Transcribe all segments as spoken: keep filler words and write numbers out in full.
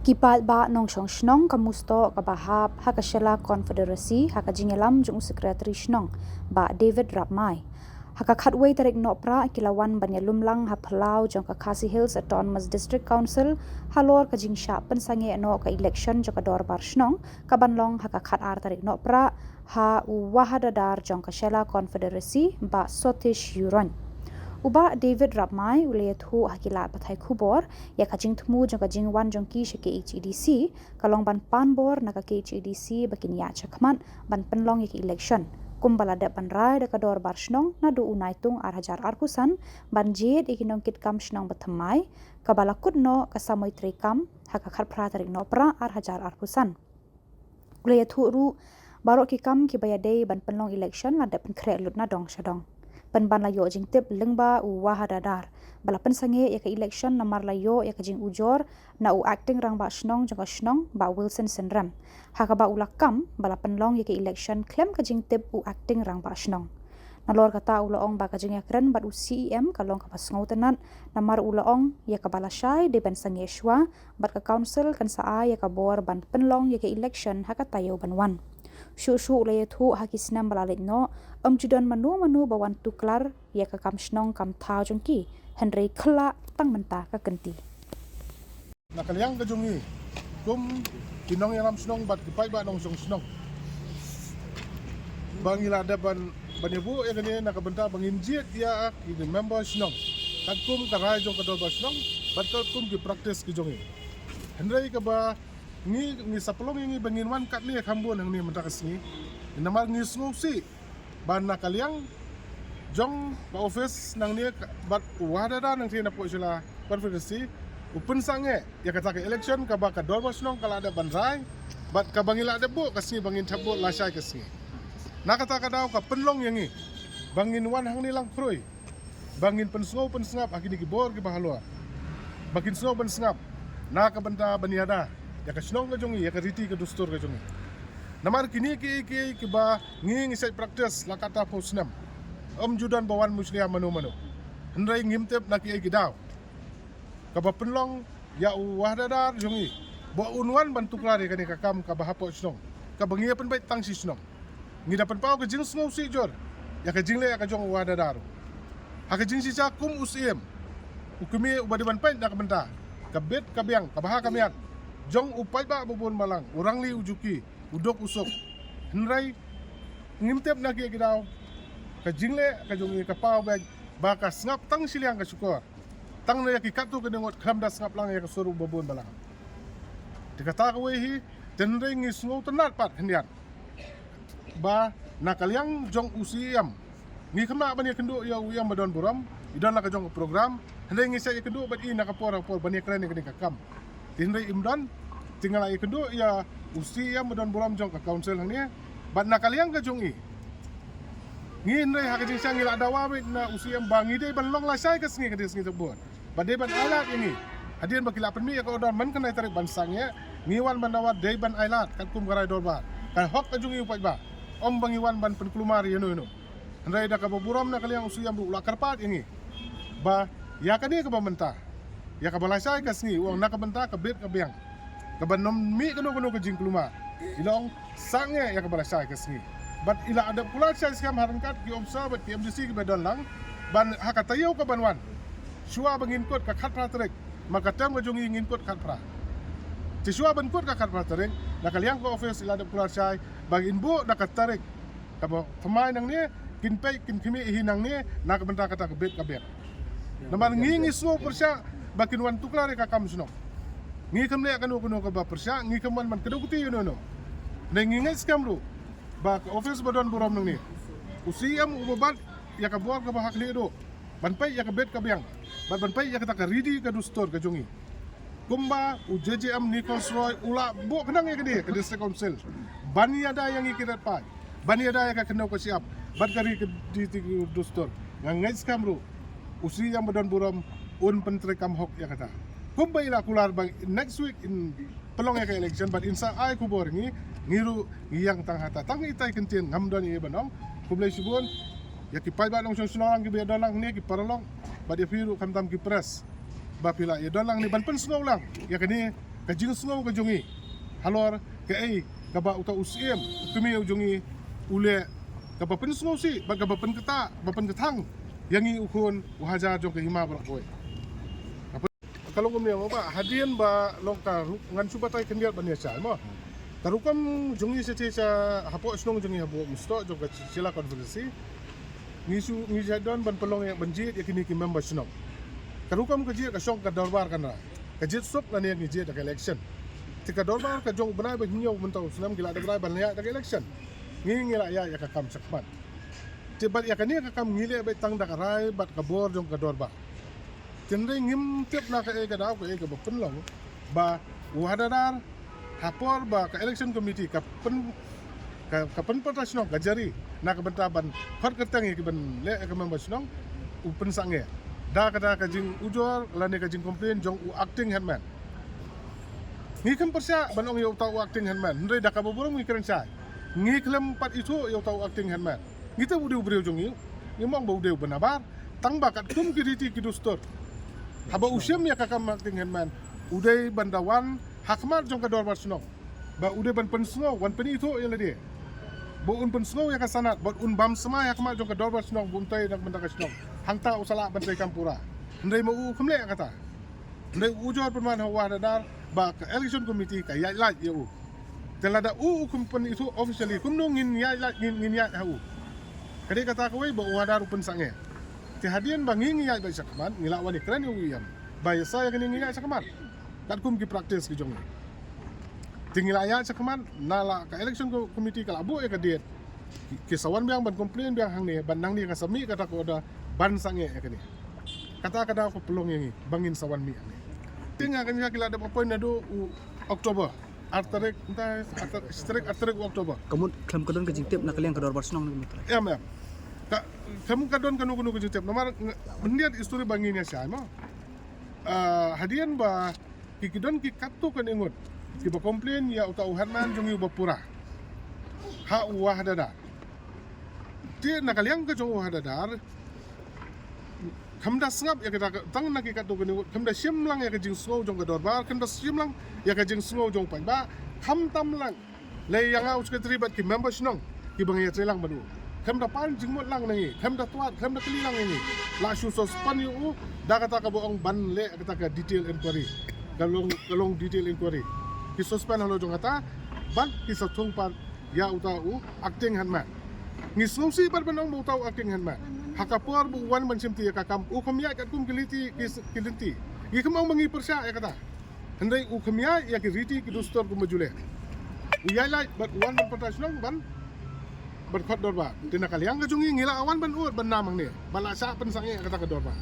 Ki paidbah nongshong shnong ka mustoh kaba hap ha ka Shella Confederacy ha ka jingïalam jong u Secretary Shnong, Bah David Rapmai. Ha ka khatwei tarik Nohprah ki la wan ban ïalum lang ha phyllaw jong ka Khasi Hills Autonomous District Council halor ka jingshah pynsangeh noh ka election jong ka Dorbar Shnong, kaban long ha ka khatar tarik Nohprah ha u Wahadadar jong ka Shella Confederacy, Bah Sotish Yuron. U Bah David Rapmai u la ïathuh ha ki lad pathai khubor ïa ka jingthmu jong ka jingwan jong ki sha K H A D C, ka long ban pan bor na ka K H A D C ba kin ïaid shakhmat ban pynlong ïa ka election, kumba la dep ban rai da ka Dorbar Shnong naduh u Naitung ar hajar arphew san, ban jied ïa ki nongkitkam shnong ba thymmai, kaba la kut noh ka samoi treikam ha ka khatphra tarik Nohprah ar hajar arphew san. U la ïathuh ruh, baroh ki kam kiba ïadei ban pynlong election la dep pynkhreh lut na dong sha dong. Pynban la ïoh jingtip lyngba u Wahadadar ba la pynsangeh ïa ka election namar la ïoh ïa ka jingujor na u Acting Rangbah Shnong jong ka shnong, Bah Wilson Synrem, ha kaba u la kam ba la pynlong ïa ka election khlem ka jingtip u Acting Rangbah Shnong. Nalor kata u la ong ba ka jingïakren bad u C E M ka long kaba sngewtynnat, namar u la ong ïa kaba lashai dei ban sangeh shuwa, bad ka council kan sa ai ïa ka bor ban pynlong ïa ka election ha ka taïew ban wan. Shuh shuh u la ïathuh ha ki snem ba la leit noh, ym ju don mano mano ba wan tuklar ïa ka kam shnong kam thaw jong ki, hynrei khlak tang mynta ka kynti. Na ka liang ka jong ngi kum ki nongïalam shnong bad ki paidbah nongshong shnong, ba ngi la dep ban, ban ïabuh ïa kane na ka bynta ba ngin jied ïa ki member shnong katkum ka rai jong ka Dorbar Shnong bad katkum ki practice ki jong ngi. Hynrei kaba ngi, ngi sa pynlong ïa ngi ba ngin wan katne kham bun hangne mynta ka sngi, namar ngi sngewsih ba na ka liang jong ka office nangne ka, bad u Wahadadar nangne na Shella Confederacy, u pynsangeh ïa kata ka election kaba ka Dorbar Shnong ka la dep ban rai, bad kaba ngi la dep buh ka sngi ba ngin thep buh lashai ka sngi. Na kata ka daw ka pynlong ïa ngi ba ngin wan hangne lang khrui, ba ngin pynsngew pynsngap ha kine ki bor kiba halor, ba kin sngew pynsngap na ka bynta ban ïada ïa ka shnong ka jong ngi, ïa ka riti ka dustur ka jong ngi. Namar kine ki, ki, kiba ngi, ngi sa practice la katta phew snem, ym ju don ba wan mushlia mano mano. Hynrei ngim tip na kiei ki daw kaba pynlong ïa u Wahadadar jong ngi ba un wan ban tuklar ïa kane ka kam kaba hapoh shnong, kaba ngi ïa pynbeit tang shi shnong. Ngi da pynpaw ka jingsngewsih jur ïa ka jingleh ka jong u Wahadadar. Ha ka jingshisha kum u Syiem, u kmie uba dei ban peit na ka bynta ka bit ka biang, ka bha ka miat jong u paidbah ba bun balang, u rangli u juki, u duk u suk. Hynrei ngim tip na kiei ki daw ka jingleh ka jong ngi ka paw beit ba ka sngap tang shiliang ka shukor, tang na ïa ki katto katne ngut, khlem da sngap lang ïa ka sur uba bun balang. Te kata kawei hi, te hynrei ngi sngewtynnat pat khyndiat ba na ka liang jong u Syiem, ngi khlem lah ban ïakynduh ïa u Syiem ba don burom, i don la ka jong ka program, hynrei ngi sa ïakynduh bad i na ka por ka por ban ïakren ïa kane ka kam. Te hynrei im don, te nga la ïakynduh ïa u Syiem ba don burom jong ka council hangne, bad na ka liang ka jong i, ngi hynrei ha ka jingshisha ngi la dawa beit na u Syiem ba ngi dei ban long lashai ka sngi, ka dei sngi jabor, ba dei ban ailad ïa ngi. Hadien ba ki la pynmih ïa ka order man ka nai tarik ban sangeh, ngi wan ban dawa dei ban ailad katkum ka rai dorbar, ka hok ka jong ngi u paidbah, ym ba ngi wan ban pynkulmar ïano ïano. Hynrei da kaba burom na ka liang u Syiem ruh u la kyrpad ïa ngi ba ïa kane kaba mynta, ïa kaba lashai ka sngi, u ong na ka bynta ka bit ka biang, kaba nym mih kano kano ka jingkulmar, i la ong sangeh ïa kaba lashai ka sngi. Bad i la dep kular shai skhem ha ryngkat ki officer bad ki M D C kiba don lang, ban ha ka taïew kaban wan, shuwa ba ngin kut ka khatphra tarik, ma ka term ka jong ngi ngin kut khatphra. Te shuwa ban kut ka khatphra tarik, na ka liang ka office i la dep kular shai ba ngin buh na ka tarik kaba thymmai nangne, kin peit kin khmih hi nangne na ka bynta kata ka bit ka biang. Namar ngi, ngi sngew pyrshah ba kin wan tuklar ïa ka kam shnong. Ngi khlem leh kano kano kaba pyrshah, ngi khlem wan ban kdew kti ïano ïano. Ne ngi ngeit skhem ruh ba ka office ba don burom nangne, u Syiem uba bat ïa ka bor kaba ha khlieh duh, ban peit ïa ka bit ka biang, bad ban peit ïa kata ka riti ka dustur ka jong ngi. Kumba u J J M Nichols Roy u la buh khnang ïa kane ka District Council ban ïada ïa ngi ki rat paid, ban ïada ïa ka khyndew ka shyiap bad ka ri ka riti ka dustur. Nga ngeit skhem ruh u Syiem ba don burom un pyntreikam hok ïa kata. Kumba i la kular ba next week in pynlong ïa ka election bad in sa ai khubor ngi, ngi ruh ngi ïeng tang hata. Tang itai kyntien, ngam don ei ei ban ong. Khublei shibun ïa ki paidbah nongshong shnong lang kiba ïa don lang ne ki paralok, bad ïa phi ruh khamtam ki press ba phi la ïa don lang ne ban pynsngew lang ïa kane ka jingsngew ka jong ngi halor kaei kaba uta u Syiem, u kmie u jong ngi, u leh, kaba pynsngewsih bad kaba pynkyntang, ba pynkyntang ïa ngi u khun u hajar jong ka hima baroh kawei. Ka long kumne mo, ba hadien ba long ka ru-, ngan shu batai khyndiat ban ïa shai mo. Ka rukom jong ngi sha sha hapoh shnong jong ngi, hapoh Umsnoh jong ka Shella constituency, ngi shu, ngi ju don ban pynlong ïa, ban jied ïa kine ki member shnong. Ka rukom ka jied ka shong ka dorbar kane, ka jied suk lane ngi jied da ka election. Te ka dorbar ka jong u bnai ba hynñiew mynta u snem, ngi la dep rai ban ïaid da ka election. Ngi, ngi la ïaid ïa ka kam shakhmat. Te bad ïa kane ka kam ngi leh beit tang da ka rai bad ka bor jong ka dorbar. Te hynrei ngim tip na kaei ka daw, kaei kaba pynlong ba u Hadadar, ha por ba ka election committee ka pyn, ka, ka pynpaw shnong, ka jari na ka bynta ban khot kyrteng ïa ki ban leh ïa ka member shnong, u pynsangeh da kata ka jingujor lane ka jingcomplain jong u acting headman. Ngi khlem pyrshah ban ong ïa uta u acting headman, hynrei da kaba burom ngi kren shai. Ngi khlem pat ithuh ïa uta u acting headman. Ngi tip u dei u briew jong ngi, ngim ong ba u dei u ba nabar. Tang ba katkum ki riti ki dustur, haba u shim ïa ka kam acting headman, u dei ban da wan ha khmat jong ka dorbar shnong, ba u dei ban pynsngew, wan pynithuh ïa lade, ba un pynsngew ïa ka sanad, ba un bam sma ïa khmat jong ka dorbar shnong, ba un tei na ka bynta ka shnong. Hangta u sa lah ban trei kam pura. Hynrei ma u khlem leh ïa kata. Hynrei u ujor pynban ha u Hadadar ba ka election committee ka ïaid lait ïa u. Te lada u, u khlem pynithuh officially, kumno ngin ïaid lait, ngin, ngin ïaid ha u? Ka dei kata kawei ba u Hadadar u pynsangeh. Te hadien ba ngi, ngi ïaid beit shakhmat, ngi la wan ïakren ïa u Syiem ba ïa sa ïa kane ngi ïaid shakhmat katkum ki practice ki jong ngi. Te ngi la ïaid shakhmat, na la ka election co-, committee ka la buh ïa ka date, ki, ki sa wan biang ban complain biang hangne, ban nangne ka sa mih kata ka order ban sangeh ïa kane. Kata ka daw ka pynlong ïa ngi ba ngin sa wan mih hangne. Te nga kane ki la dep appoint naduh u October, ar tarik, mynta ar tarik, shi tarik, ar tarik u October. Ka mut khlem ka don ka jingtip na ka liang ka dorbar shnong ne ka mut. Em, em. Ka, khlem ka don kano kano ka jingtip. Namar nga, mynta history ba ngin ïa shai mo. Ah, hadien ba ki, ki don ki katto katne ngut kiba complain ïa uta u headman jong ngi uba pura ha u Hadadar. Te na ka liang ka jong u Hadadar, khlem da sngap ïa kata ka, tang na ki katto katne ngut, khlem da shim lang ïa ka jingsngew jong ka dorbar, khlem da shim lang ïa ka jingsngew jong u paidbah, khamtam lang lei ïa nga u secretary bad ki member shnong kiba ngi ïatrei lang bad u. Khlem da pan jingmut lang na ngi, khlem da twad, khlem da kylli lang ïa ngi. La shu suspend ïa u da kata kaba ong ban leh kata ka detail inquiry. Ka long, ka long detail inquiry. Ki suspend halor jong kata bad ki sa thung pat ïa uta u acting headman. Ngi sngewsih pat ban ong ba uta u acting headman, ha ka por ba u wan ban shimti ïa ka kam, u khlem ïaid katkum ki lynti, ki s-, ki lynti. Ngi khlem ong ba ngi pyrshah ïa kata. Hynrei u khlem ïaid ïa ki riti ki dustur kumba ju leh. U ïaid lait bad u wan ban pynpaw shnong ban, ban khot dorbar. Te na ka liang ka jong ngi, ngi la wan ban ud ban nam hangne, ban la shah pynsangeh kata ka dorbar.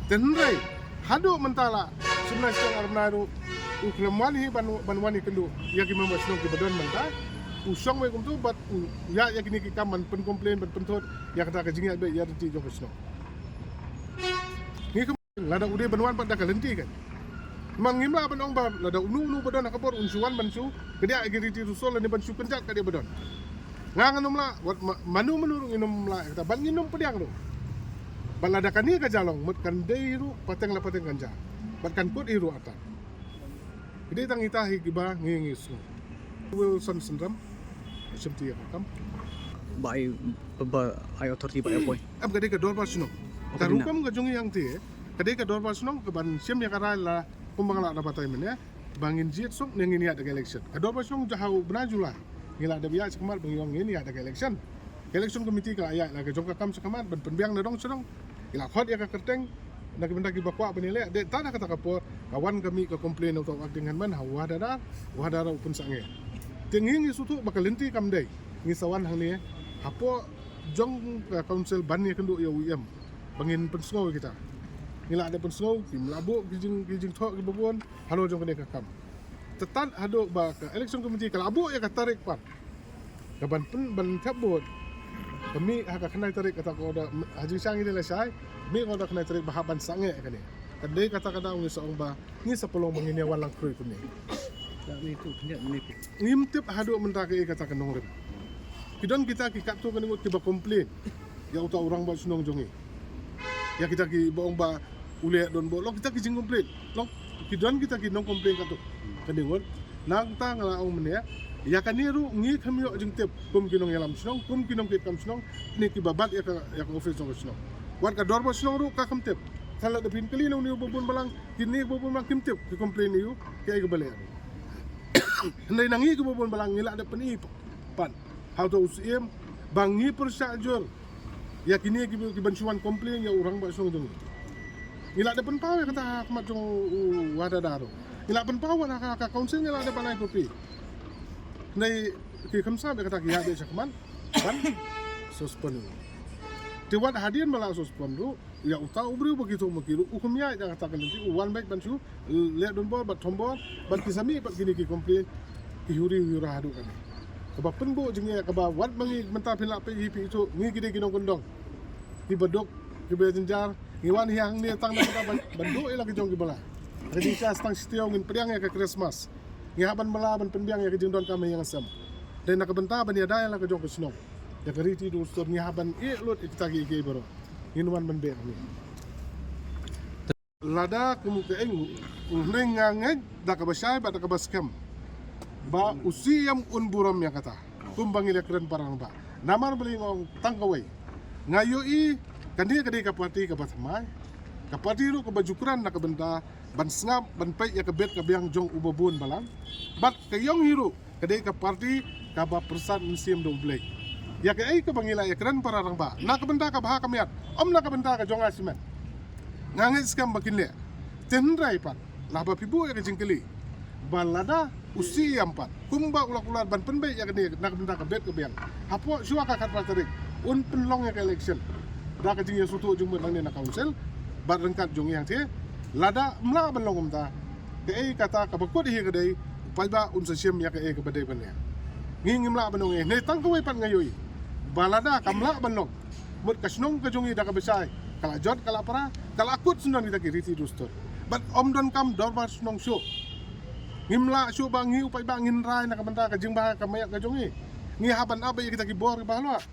Te hynrei haduh mynta la shim lai shiteng ar bnai ruh u khlem wan hi ban, ban wan ïakynduh ïa ki member shnong kiba don mynta. U shong wei kumto bad u ïaid ïa kine ki kam ban pyncomplain, ban pynthut ïa kata ka jingïaid beit ïa riti jong ka shnong. Ngi khlem, lada u dei ban wan pat da ka lynti kan, ma ngim lah ban ong ba lada uno uno ba don ha ka bor un shu wan ban shu kadiah ïa ki riti dustur lane ban shu kynjat ka dei ba don. Nga ngan ym lah, wat ma-, mano mano ruh ngin ym lah ïa kata, bad ngin ym pdiang ruh. Bad lada kane ka jia long, mut kan dei ruh pateng la pateng kan jia, bad kan kut hi ruh artat. Ki dei tang kita hi kiba ngi, ngi sngew. Wilson Synram, shimti ïa ka kam. Ba ai, ba ai authority ba ai appoint. Em, ka dei ka dorbar shnong. Oh, ka dei na. Ka rukom ka jong ngi hangta, ka dei ka dorbar shnong kaban shim ïa ka rai la kumba nga la batai mynne, ba ngin jied suk ne ngin ïaid da ka election. Ka dorbar shnong jong ha u bnai July ngi la dep ïaid shakhmat ba ngi ong ngin ïaid da ka election. Ka election committee ka la ïaid la ka jong ka kam shakhmat ban pynbiang na dong sha dong. Ki la khot ïa ka kyrteng na ka bynta kiba kwah ban ïaleh. Dei tang na kata ka por ka wan ka mih ka complain na uta u acting headman ha u Hadadar, u Hadadar u pynsangeh. Te ngi, ngi sngewthuh ba ka lynti kam dei, ngi sa wan hangne hapoh jong ka council ban ïakynduh ïa u Syiem ba ngin pynsngew ïa kita. Ngi la dep pynsngew, kim lah buh ki jing, ki jingthoh kiba bun halor jong kane ka kam. Te tad haduh ba ka election committee ka la buh ïa ka tarik pat kaban pyn, ban thep vote. Ka mih ha ka khyndai tarik kata ka order, ha jingshisha ngi dei la shai, mih ka order khyndai tarik ba hap ban sangeh kane. Ka dei kata ka daw ngi sa ong ba ngi sa pynlong ba ngin ïa wan lang khrui kumne. Ngim tip haduh mynta kaei kata ka nongrim. Ki don kita ki katto katne ngut kiba complain ïa uta u rangbah shnong jong ngi. Ïa kita kiba ong ba U leh don bor, long kita ki jing complain. Long ki don kita ki nong complain katto. Kane ngut. Nangta nga la ong mynne, ïa kane ruh ngi kham ïoh jingtip kum ki nongïalam shnong, kum ki nongkitkam shnong, ne kiba bat ïa ka, ïa ka office jong ka shnong. Wat ka dorbar shnong ruh ka kham tip. Ka la da phin kylli na une u babun balang, kine babun balang kim tip ki complain ïa u, kaei kaba leh. Hynrei na ngi ki babun balang ngi la da pyni pat ha uta u Syiem ba ngi pyrshah jur ïa kine ki, ki ban shu wan complain ïa u rangbah shnong jong ngi. Ngi la da pynpaw ïa kata ha khmat jong u Wahdah Daro. Ngi la pynpaw wan ha ka, ka council, ngi la da ban ai copy. Hynrei ki kham sngap ïa kata, ki ïa beh sha khmat ban suspend u. Te wat hadien ba la suspend ruh, ïa uta u briew ba ki thung ma ki ruh, u kham ïaid da kata ka lynti, u wan beit ban shu leh don bor bad thombor bad ki sa mih bad kine ki complain, ki huri hura haduh kane. Kaba pynbuh jingeh, kaba wat ma ngi mynta phin lah peit hi peit shuh, ngi ki dei ki nongkyndong, kiba duk, kiba jynjar, ngi wan hi hangne tang na kata ban, ban duh ïa la ki jong kiba la. Ka jingshah tang shi taïew ngin pdiang ïa ka Christmas. Ngi hap ban bylla ban pynbiang ïa ka jingdonkam ha ïing ha sem. Dei na ka bynta ban ïada ïa la ka jong ka shnong, ïa ka riti dustur, ngi hap ban ïeh lut ïa kita kiei kiei baroh. Ngin wan ban beh ngi. Lada kum ka eng u, hynrei nga ngeit da kaba shai bad da kaba skhem ba u Syiem un burom ïa kata. Kumba ngi la kren para rangbah. Namar balei nga ong tang kawei, nga ïohi kane ka dei ka party kaba thymmai. Ka party ruh kaba ju kren na ka bynta ban sngap, ban peit ïa ka bet ka biang jong u babun balang. Bad ka jong ngi ruh ka dei ka party kaba pyrsad mynsiem da U Blei. Ïa kaei kaba ngi la ïa kren para rangbah, na ka bynta ka bha ka miat, ym na ka bynta ka jong nga shimet. Nga ngeit skhem ba kin leh. Te hynrei pat, lah ba phi buh ïa ka jingkylli ba lada u Syiem pat, kumba u la kular ban pynbeit ïa kane na ka bynta ka bet ka biang, hapoh shuwa ka khatphra tarik un pynlong ïa ka election da ka jingïasngewthuh jingmut nangne na council bad ryngkat jong ngi hangtei. Lada ym lah ban long kumta, kaei kata kaba kut hi ka dei, u paidbah un sa shim ïa kaei kaba dei ban ïa. Ngi ngim lah ban ong ei, ne tang kawei pat nga ïohi ba lada kam lah ban long, mut ka shnong ka jong ngi da kaba shai ka la jot, ka la pra, ka la kut syndon kita ki riti dustur. Bad ym donkam dorbar shnong shuh. Ngim lah shuh ba ngi u paidbah ngin rai na ka bynta ka jingbha ka miat ka jong ngi. Ngi hap ban ap ïa kita ki bor kiba halor.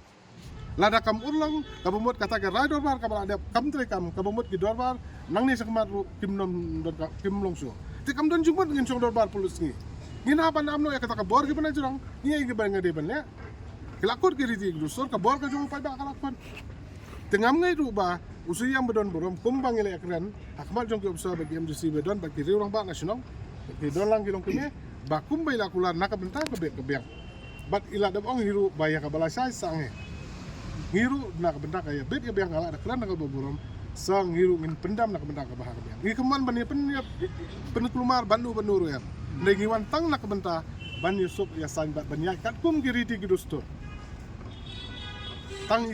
Lada kam urlong, kaba mut kata ka rai dorbar kaba la dep kam treikam, kaba mut ki dorbar nangne shakhmat ruh kim don, don ka, kim long shuh. Te kam don jingmut ngin shong dorbar pule sngi. Ngin hap ban ap noh ïa kata ka bor kiba na jrong, ngi ïa kiba nga dei ban leh. Ki la kut ki riti ki dustur, ka bor ka jong u paidbah ka la kut. Te ngam ngeit ruh ba u Syiem ba don burom, kumba ngi la ïa kren ha khmat jong ki ophisar bad ki M D C ba don bad ki riew rangbah na shnong, ki don lang ki longkmie, ba kumba i la kular na ka bynta ka bet ka biang. Bad i la dep ong hi ruh ba ïa kaba la shai sangeh. Ngi ruh na ka bynta ka ïa bet ka biang nga la da kren na kaba burom, sa ngi ruh ngin pyndam na ka bynta ka bha ka biang. Ngi khlem wan ban ïa pyn, ïa pynkulmar bad nu bad nu ruh ïa. Hynrei ngi wan tang na ka bynta ban ïa suk ïa saiñ bad ban ïa katkum ki riti ki dustur. Tang